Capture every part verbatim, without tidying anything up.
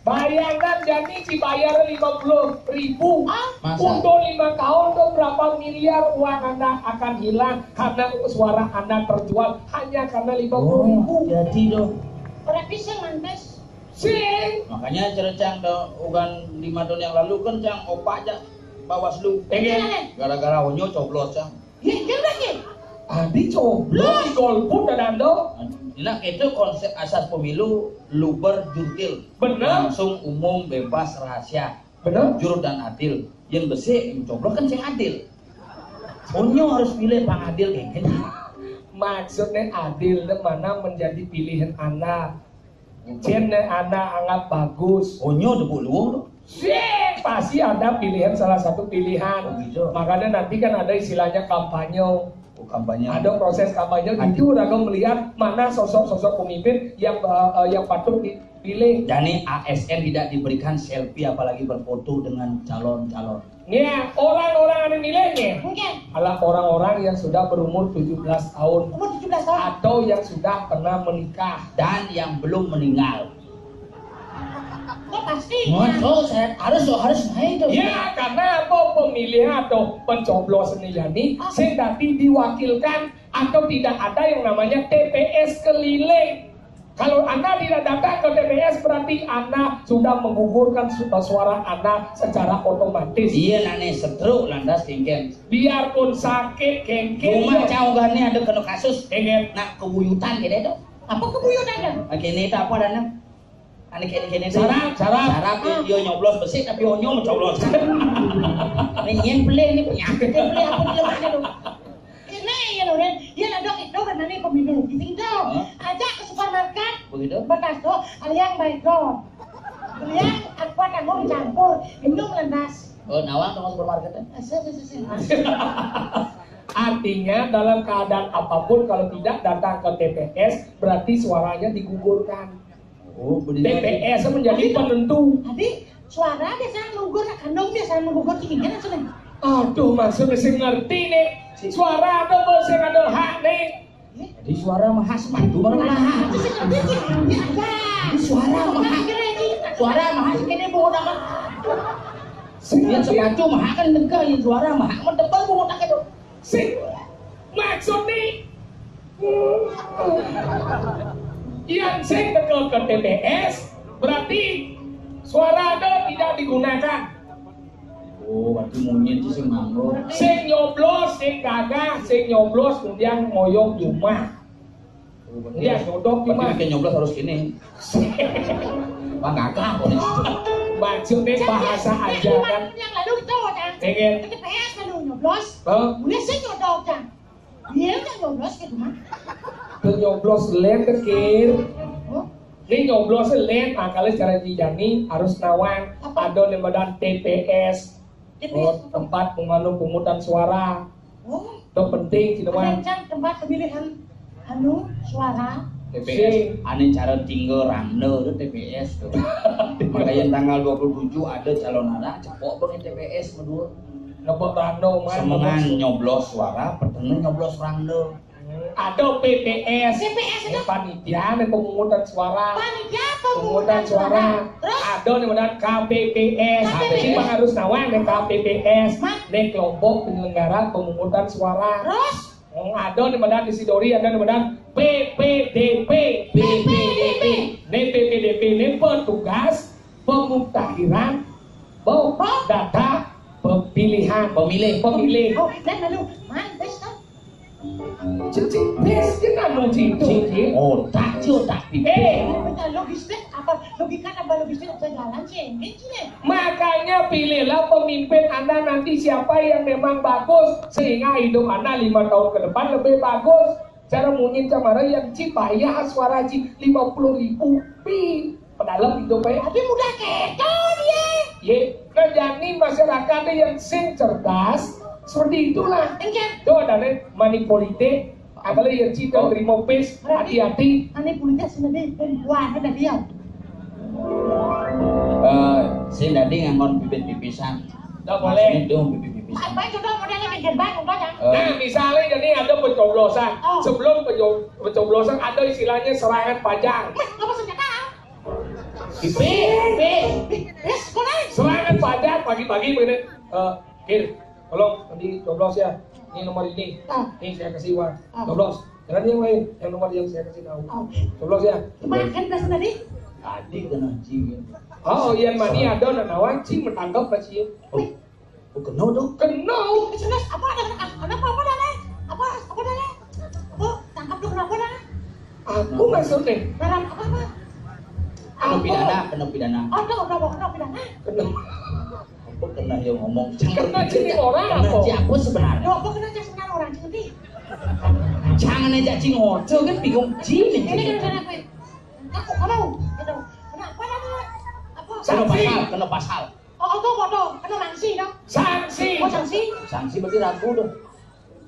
Bayangkan, Jani, dibayar lima puluh ribu. Masa? Untuk lima tahun tuh berapa miliar uang Anda akan hilang karena suara Anda terjual hanya karena lima puluh ribu. Oh, jadi loh. Berarti sing mantes. Sing. Makanya cerecang do ugan lima tahun yang lalu kan cang opak aja Bawaslu. Gara-gara onyo coblos cang. Iya, iya, iya. Adi coblos, golput, dadando. Nah, itu konsep asas pemilu, luber jurdil. Benar. Langsung, umum, bebas, rahasia. Benar. Jujur dan adil. Yang besi, yang coblos kan yang adil. Onyo harus pilih pang adil, kayak gini. Maksudnya adil, di mana menjadi pilihan Anda? Cen ne Anda anggap bagus. Onyo debuk luo tu. Sih, pasti ada pilihan, salah satu pilihan. Oh, gitu. Makanya nanti kan ada istilahnya kampanye. Oh, kampanye. Ada proses kampanye, itu udah melihat mana sosok-sosok pemimpin yang, eh, yang patut dipilih. Jadi A S N tidak diberikan selfie apalagi berfoto dengan calon-calon. Nih, orang-orang yang milih nih. Oke. Adalah orang-orang yang sudah berumur tujuh belas tahun. Umur tujuh belas tahun. Atau yang sudah pernah menikah. Dan yang belum meninggal. Itu pasti. Muncul, saya harus, harus naik tuh. Ya, karena apa, pemilih atau pencoblos ini, Jani, sing dadi diwakilkan atau tidak ada yang namanya T P S keliling. Kalau Anda tidak datang ke T P S, berarti Anda sudah menggugurkan su-, suara Anda secara otomatis. Iya, nane setruk lantas kengken. Biarpun sakit kengken. Cuma cau gane ada kena kasus. Kengken. Nak kebuyutan kene tu. Apa kebuyutan tu? Kene tu apa dana? Ane kene-kene tu. Sarap, sarap. Sarap, yo nyoblos besik tapi onyo mencoblos. Ini yang beli ini penyakit yang beli apa dia mana tu? Ini ya lo, Ren. Dia nak dok itu kan nani pemilu. Gitu. Hah? Ajak ke supermarket. Begitu? Bekas tu, aliang baik tu. Aliang aqua tanggung campur. Minum lantas. Oh, nawang sama supermarket, eh? Artinya, dalam keadaan apapun, kalau tidak datang ke T P S, berarti suaranya digugurkan. Oh, begitu. T P S menjadi penentu. Tadi suara biasa nggugur, nak kandung biasa nggugur tinggi kan, sudah. Aduh, maksudnya sing ngerti nih. Suara ada, sing ada hak nih. Jadi suara mahak sepatu baru mahak. Itu sih, itu sih. Ya, ya. Ini suara mahak. Suara mahak sing kene bawa dapat. Sing sepatu mahak kan tegak, yang suara mahak mau depan bawa tak itu. Sing maksud nih. Yang sing teka ke T P S, berarti suara ada tidak digunakan. Oh, berarti monyet itu sing nganggur. Sing nyoblos, sing gagah, sing nyoblos, kemudian ngoyong jumah. Oh, berarti dia nyodok berarti jumah. Bikin nyoblos harus gini. Bang gagah, boleh. Maksudnya bahasa aja kan. Yang lalu itu, kan? Pengen. Ke T P S lalu nyoblos. Hah? Boleh sih nyodok, kan? Iya, udah nyoblos ke rumah. Tuh nyoblos lain, tekir. Oh. Ini nyoblos lain, nah, kalau secara Jani harus nawang. Apa? Ada yang badan T P S. T P S. Oh, tempat penganu pemungutan suara. Oh. Itu penting, sih, ada nawang. Yang tempat pemilihan anu suara. T P S. Sing. Ane cara tinggal randa tu T P S tu. Makanya tanggal dua puluh tujuh ada calon anak, cepok bang T P S berdua. Nebak randa, man. Semengan nyoblos suara, petengah nyoblos randa. Ada P P S. P P S itu? Panitia nih pemungutan suara. Panitia pemungutan suara. Terus? Ada nih, benar, K P P S. K P P S. Kita harus nawang nih K P P S. Nih kelompok penyelenggara pemungutan suara. Terus? Hmm, ada nih, benar, di Sidori, ada nih, benar, P P D P. P P D P. Nih P P D P nih petugas pemutahiran, oh, data pemilihan. Pemilih. Pemilih. Oh, dan lalu, man, terus kan? Cici, bes, kita mau cinta. Otak, ci, otak, pipi. Eh. Ini bukan logistik, apa logika tambah logistik, apa jalan sih? Ini sih. Makanya pilihlah pemimpin Anda nanti siapa yang memang bagus, sehingga hidup Anda lima tahun ke depan lebih bagus. Cara munyin camara yang ci bayar suara ci lima puluh ribu. Pi, pedalem hidup, eh. Tapi mudah keto dia. Ye, nah, jadi masyarakat yang sing cerdas, seperti itulah. Enggak. Tuh ada nih, money politik, apalagi yang cinta terima pis, hati-hati. Money politik sendiri, perempuan, ada dia. Eh, sing dadi nganggon bibit pipisan. Nggak boleh. Maksudnya dong bibit pipisan. Apa coba modelnya kayak gerbang, apa ya? Eh. Nah, misalnya jadi ada pencoblosan. Oh. Sebelum penco-, pencoblosan ada istilahnya serangan pajar. Wah, apa senjata? Pipis, pipis. Semangat padat pagi-pagi begini. Eh, Kir, tolong nanti coblos ya. Ini nomor ini. Ah. Ini saya kasih uang. Ah. Coblos. Jangan yang lain, yang nomor yang saya kasih tahu. Ah. Coblos ya. Makan pas tadi? Tadi kena cing. Oh, yang mana ada nak nawar cing, menangkap pas cing. Wih. Oh, kena tu. Kena. Ih, serius, apa ada, ada, ada apa, apa dah, eh? Apa, apa dah, eh? Apa? Tangkap tu kenapa dah? Aku maksudnya. Dalam apa, apa? Kena pidana, kena pidana. Oh, no, no, kena pidana. Kena. Apa kena yang ngomong? Kena cing orang apa? Kena cing apa sebenarnya? Yo, apa kena cing sebenarnya orang cing ni? Jangan aja cing ngoco kan bingung cing. Ini kena kena apa? Aku kalau, gitu. Kenapa dah, apa? Kena pasal, kena pasal. Oh, oh, tuh, tuh, tuh, kena sanksi dong. Sanksi. Oh, sanksi. Sanksi berarti ragu tuh.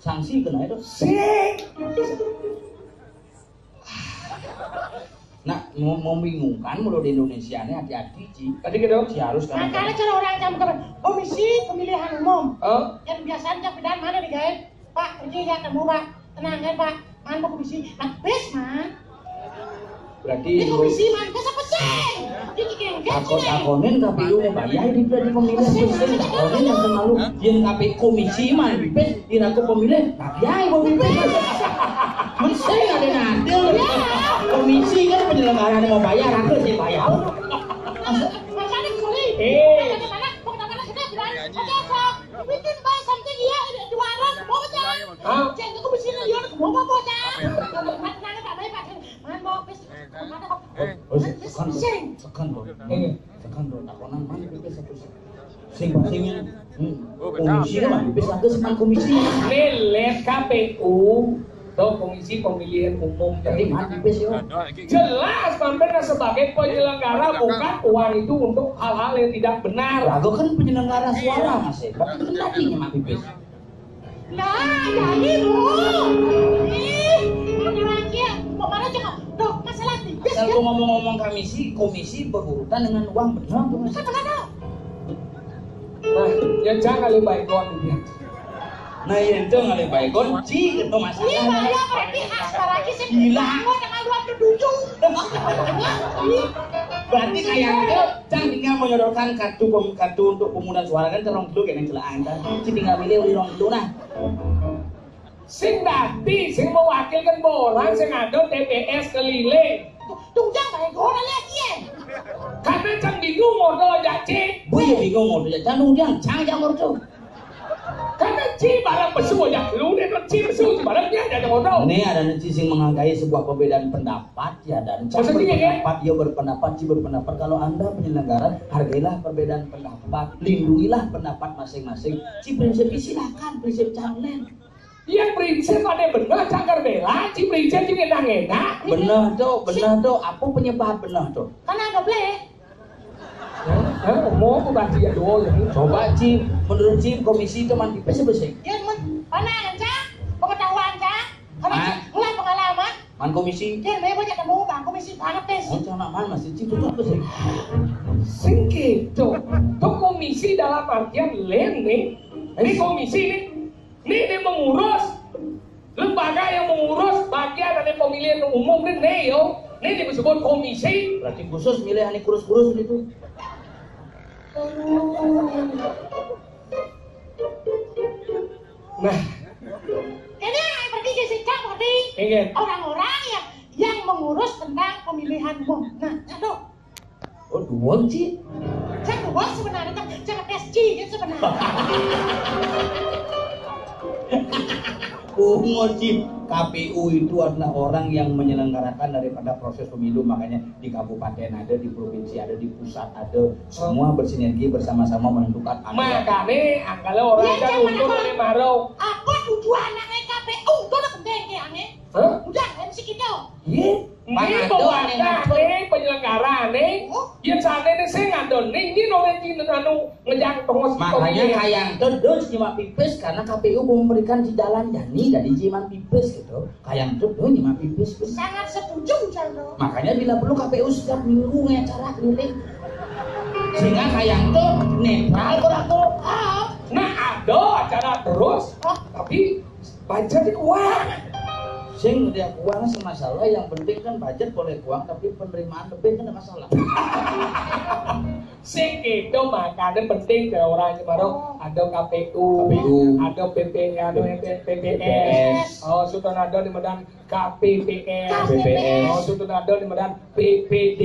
Sanksi kena itu. Sik. Nah, mem- membingungkan mulu di Indonesia ini, hati-hati, Ci. Tadi gitu. Ci harus kan. Makanya cara orang jam ke komisi pemilihan umum. Oh. Yang biasanya jam pindahan mana nih, guys? Pak, pergi ya, temu, Pak. Tenang ya, Pak. Man, mau komisi. Nah, bis, man. Berarti ini komisi, man. Bisa pesing. Ini gengget. Aku takonin K P U mau bayar di, di pemilihan pesing. Takonin yang semalu. Yang K P U komisi, man. Bis, di raku pemilih. Tapi ya, ibu pipis. Pesing ada nanti. Iya. Komisi kan penyelenggara yang mau bayar, aku sih bayar. Makanya, Kuli. Eh. Mana, mana, mana, mana, mana, mana, mana, mana, mana, mana, mana, mana, Bikin bae something iya di warung, mau aja. Hah? Cek aku besi liur, mau apa aja. Mana tak baik, Pak? Man, mau pis. Mana kok? Oh, oh, sekan, sekan, bro. Iya. Sekan, bro. Takonan mana kita satu sih? Sing, sing, hmm. Komisi kan, bis aku sepan komisi. Ini lihat K P U. Tuh, Komisi Pemilihan Umum. Jadi man pipis yo. Jelas, man pipis sebagai penyelenggara, bukan uang itu untuk hal-hal yang tidak benar. Lagu kan penyelenggara suara, Mas. Berarti kan tadi man pipis. Nah, jadi, Bu. Ih, ini lagi ya. Kok mana cuma, tuh, masalah pipis. Asal ya? Gua ngomong-ngomong komisi, komisi berurutan dengan uang, benar tuh, Mas. Bukan, bukan, tuh. Nah, ya jangan lebay gua dia. Nah, ya itu ngalih baikon, Ci, itu masalah. Iya, Pak, ya, berarti aspar lagi sih. Gila. Gua tanggal dua puluh tujuh. Berarti kayak itu, Cang tinggal menyodorkan kartu pem-, kartu untuk pemungutan suara kan, terong dulu kayak celaan kan. Ci tinggal milih, udah rong dulu, nah. Sing dadi, sing mewakilkan orang sing ada T P S keliling. Tuh, tuh, Jang, baik orang lagi ya. Karena Cang bingung, ngono aja, Ci. Bu, ya bingung, ngono aja. Cang, tuh, Jang, Cang, Jang, ngono tuh. Karena Ci barang pesu aja, lu nih, Ci pesu, Ci barang dia aja ngono. Ini ada nih, Ci, sing menghargai sebuah perbedaan pendapat, ya, dan Cang berpendapat, ya, berpendapat, Ci berpendapat. Kalau Anda penyelenggara, hargailah perbedaan pendapat, lindungilah pendapat masing-masing. Ci prinsip, silakan, prinsip Cang, Len. Iya, prinsip ada bener, cakar bela, ci prinsip ci enak-enak. Bener tuh, bener tuh. Apa penyebab bener tuh? Karena ada play. Hah? Hah? Mau aku ganti ya dua ya. Coba, Ci, menurut Ci, komisi itu man pipis apa sih? Ya, men, mana aja pengetahuan, Cak? Karena mulai pengalaman. Man komisi. Ya, banyak ketemu, Bang, komisi banget, Tes. Oh, cak anak man masih Ci, betul apa sih? Sing gitu. Tuh komisi dalam artian lain nih. Ini komisi nih. Ini, ini mengurus lembaga yang mengurus bagian dari pemilihan umum ini, nih, yo. Ini disebut komisi. Berarti khusus milih ane kurus-kurus gitu. Nah. Ini yang pergi ke Sika, berarti orang-orang yang, yang mengurus tentang pemilihan umum. Nah, aduh. Oh, dua, Ci. Jangan dua sebenarnya, kan jangan S C, kan sebenarnya. Bungo, Ci. K P U itu adalah orang yang menyelenggarakan daripada proses pemilu, makanya di kabupaten ada, di provinsi ada, di pusat ada, semua bersinergi bersama-sama menentukan. Makanya angkala orang yang kan untuk apa? Maro. Apa tujuan anaknya K P U? Itu udah penting, ya, aneh. Hah? Udah, M C kita. Iya. Ini pembuatan nih, penyelenggara nih. Oh. Yang saat ini saya ngadon nih, ini orang yang anu ngejang tongos. Makanya kayang tuh dos cuma pipis karena K P U memberikan di jalan jani dari jiman pipis gitu. Kayang tuh dos cuma pipis. Sangat setuju, Chandra. Makanya bila perlu K P U setiap minggu ngecara keliling. Sehingga kayang tuh netral kok aku. Ah. Nah, ada acara terus, tapi budget kurang. Sing dia kurang sih masalah, yang penting kan budget boleh kurang, tapi penerimaan lebih kan masalah. Sing itu makanya penting ke orang Cemaro. Oh. Ada K P U, K P U. Ada P P, ada P P S. Oh, sudah ada di Medan K P P S. K P P S. Oh, sudah ada di Medan P P D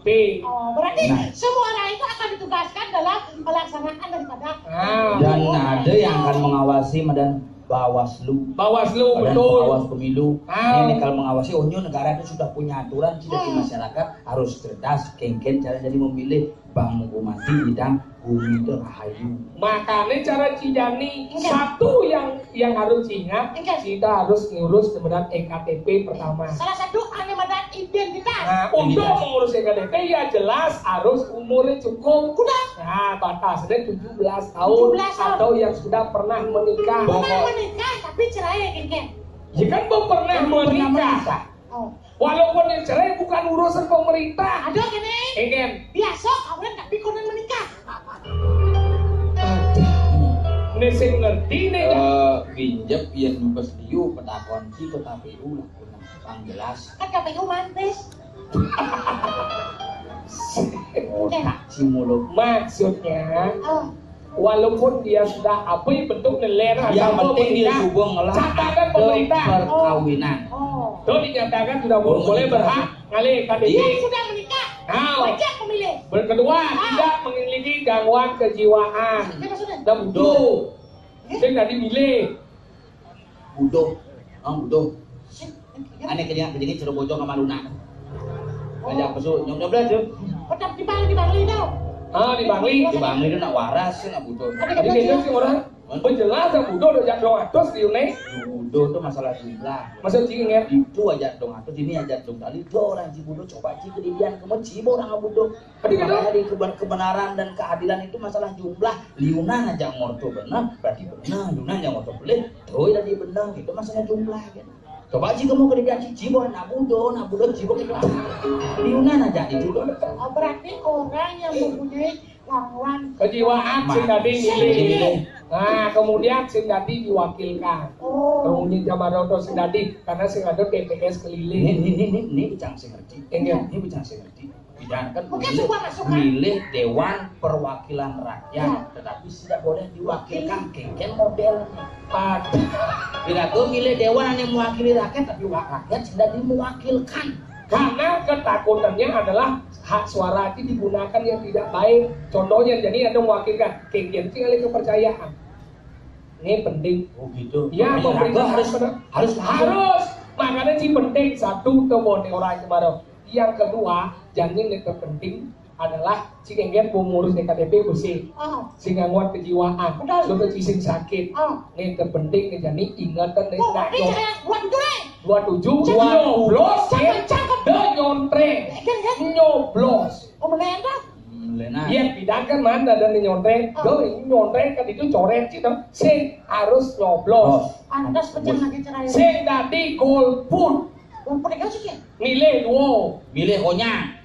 P. Oh, berarti Nah. semua orang itu akan ditugaskan dalam pelaksanaan daripada Ah. Dan ada yang akan mengawasi Medan Bawaslu. Bawaslu, Badan betul. Pengawas Pemilu. Ah. Ini kalau mengawasi, oh, ini negara itu sudah punya aturan, kita di Hmm. masyarakat harus cerdas, kengken cara jadi memilih bang mati bidang bumi itu rahayu. Makanya cara Cidani Enggak. satu yang yang harus diingat, Enggak. kita harus ngurus kemudian E K T P pertama. Salah satu anu medan identitas. Nah, untuk Identitas. mengurus E K T P ya jelas harus umurnya cukup. Udah. Nah, batasnya tujuh belas tahun Tujuh belas tahun. atau yang sudah pernah menikah. Pernah Pokok- menikah tapi cerai ya, Kengken? Ya kan belum pernah Belum pernah menikah. menikah. Oh. Walaupun yang cerai bukan urusan pemerintah. Ada gini. Kengken. Biasa kawin tapi konon menikah. Ini sing ngerti nih ya. Eh, binjep yang pas liu petakon ki ke K P U lah, kurang pang jelas. Kan K P U mantis. Otak si mulut. Maksudnya, Oh. walaupun dia sudah apa bentuk neler Yang atau penting dia menikah, subuh ngelah catatan akte pemerintah. perkawinan. Oh. Itu dinyatakan sudah Oh, boleh menikah. berhak ngalih K T P. Dia sudah menikah. Nah. Wajib memilih. Ber-, kedua, Ah. tidak memiliki gangguan kejiwaan. Apa maksudnya? Dan butuh. Eh? Sing tadi milih. Butuh. Oh, butuh. Sing, ya. Ane kejengit, kejengit, cara bojong sama lunak. Oh. Ajak pesu, nyom-nyom lah, Jun. Oh, tapi di Bangli, di Bangli tau. Ah, di Bangli. Di Bangli itu nak waras, nak butuh. Tapi Jadi dia itu sih orang, Hah? oh, jelas yang butuh udah jatuh atas di Une. Butuh tuh masalah jumlah. Maksud sih, ya? Itu aja dong, atau sini aja dong. Tadi tuh orang Cibudo coba sih ke Didian, kamu Cibo orang butuh. Tapi gitu. Makanya di keben-, kebenaran dan keadilan itu masalah jumlah. Liunan aja ngorto benar, berarti benar. Liunan aja ngorto boleh, tuh jadi benar. Itu masalah jumlah, gitu. Coba sih kamu ke Didian, si Cibo, nak butuh, nak butuh, Cibo gitu. Liunan aja di Cibo. Oh, berarti orang yang mempunyai gangguan Kejiwaan sing tadi Sing milih. milih. Nah, kemudian sing tadi diwakilkan. Oh. Kemudian jamaah roto sing tadi, karena sing ada T P S Ini, keliling. ini, ini, ini, ini bujang sing ngerti. Iya. Ini bujang sing ngerti. Tidak kan Mungkin milih, sebuah masukan. milih Dewan Perwakilan Rakyat, Ya. tetapi tidak boleh diwakilkan. Kengken modelnya. Aduh. Tidak tuh milih dewan yang mewakili rakyat, tapi wa-, rakyat tidak dimewakilkan. Karena ketakutannya adalah hak suara itu digunakan yang tidak baik. Contohnya, jadi ada mewakilkan. Kengken tinggal kepercayaan. Ini penting. Oh gitu. Ya, Makanya memberikan raga harus, hak pada harus langsung. Harus. Makanya sih penting satu tuh bonek orang kemarin. Yang kedua, jangan yang terpenting adalah si kengken mau ngurus E K T P bersih. Ah. Sing gangguan kejiwaan. Betul. Sudah sing sakit. Ah. Ini terpenting nih, jadi ingatan nih. Oh, ini saya buat itu nih. Dua tujuh, Cek. dua belas, Cakep, cakep. Dah nyontreng. Eh, kan, kan? Nyoblos. Oh, bener, kan? Bener, nah. Iya, tidak kan mana ada nih nyontreng. Ah. Dah nyontreng kan itu coret sih, dong. Sing harus nyoblos. Oh. Pantas pecah lagi cerai. Sing tadi golput. Golput itu sih, ya? Milih duo. Milih konyang.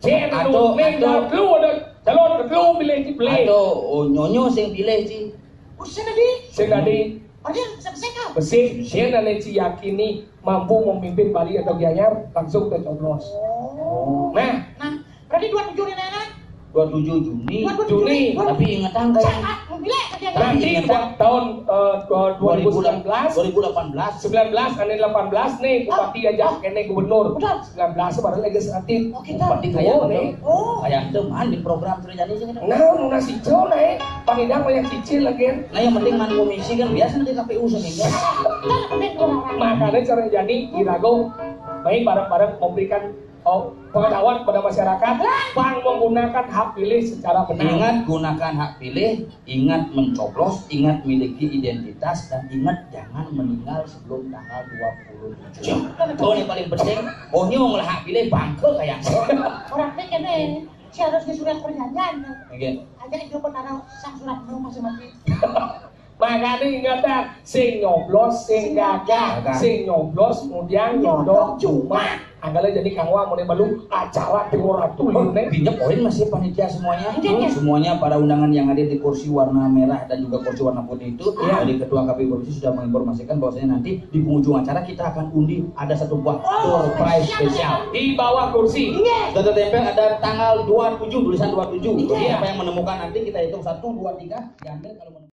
Sing Atau, anu, ming atau dah telu ada calon kedua milih si pilih. Atau, oh, nyonyo sing pilih si. Pusing tadi. Sing tadi. Padahal bisa-bisa kau. Besi, sing ada si yakini mampu memimpin Bali atau Gianyar, langsung tercoblos. Oh. Nah. Nah, berarti dua tujuh ini, Nana? Dua tujuh Juni. Dua tujuh Juni. Juni. Tapi ingetan kayak Cakap, mobilnya kerja. Tapi Nanti ingetan. dua tahun, eh, dua-, dua ribu sembilan belas. Dua ribu delapan belas. Sembilan belas, ane delapan belas nih, Ah. Bupati aja, Ah. kene gubernur. Betul. Sembilan belas baru legislatif. Oh, kita. Bupati kayak Oh, gitu. nih. Oh. Kayak itu, man, di program sudah jadi sih, gitu. Nah, lunas hijau, nih. Pangidang banyak cicil lagi, kan? Nah, yang penting man komisi kan biasa nanti K P U seminggu. Makanya cara jadi, Irago, baik bareng-bareng memberikan, oh, pengetahuan kepada masyarakat, bang menggunakan hak pilih secara benar. Ingat, gunakan hak pilih, ingat mencoblos, ingat miliki identitas, dan ingat jangan meninggal sebelum tanggal dua puluh tujuh. Tuh, yang paling penting, oh, ini mau ngelah hak pilih, bangke kayak. Orang pikir nih, si harus di surat perjanjian. Oke. Aja itu penara sang surat belum masih mati. Makanya ingetan, sing nyoblos sing gagah, sing nyoblos kemudian nyodok cuma. Anggale jadi kang wa muni melu acara Timur Ratu. Oh, ini pinjek poin masih panitia semuanya. Iya, iya. Semuanya para undangan yang hadir di kursi warna merah dan juga kursi warna putih itu, iya, dari Ketua K P U Provinsi sudah menginformasikan bahwasanya nanti di penghujung acara kita akan undi ada satu buah door prize spesial. Di bawah kursi. Iya. Sudah tertempel ada tanggal dua tujuh, tulisan dua tujuh. Iya. Jadi siapa yang menemukan nanti kita hitung satu, dua, tiga, diambil kalau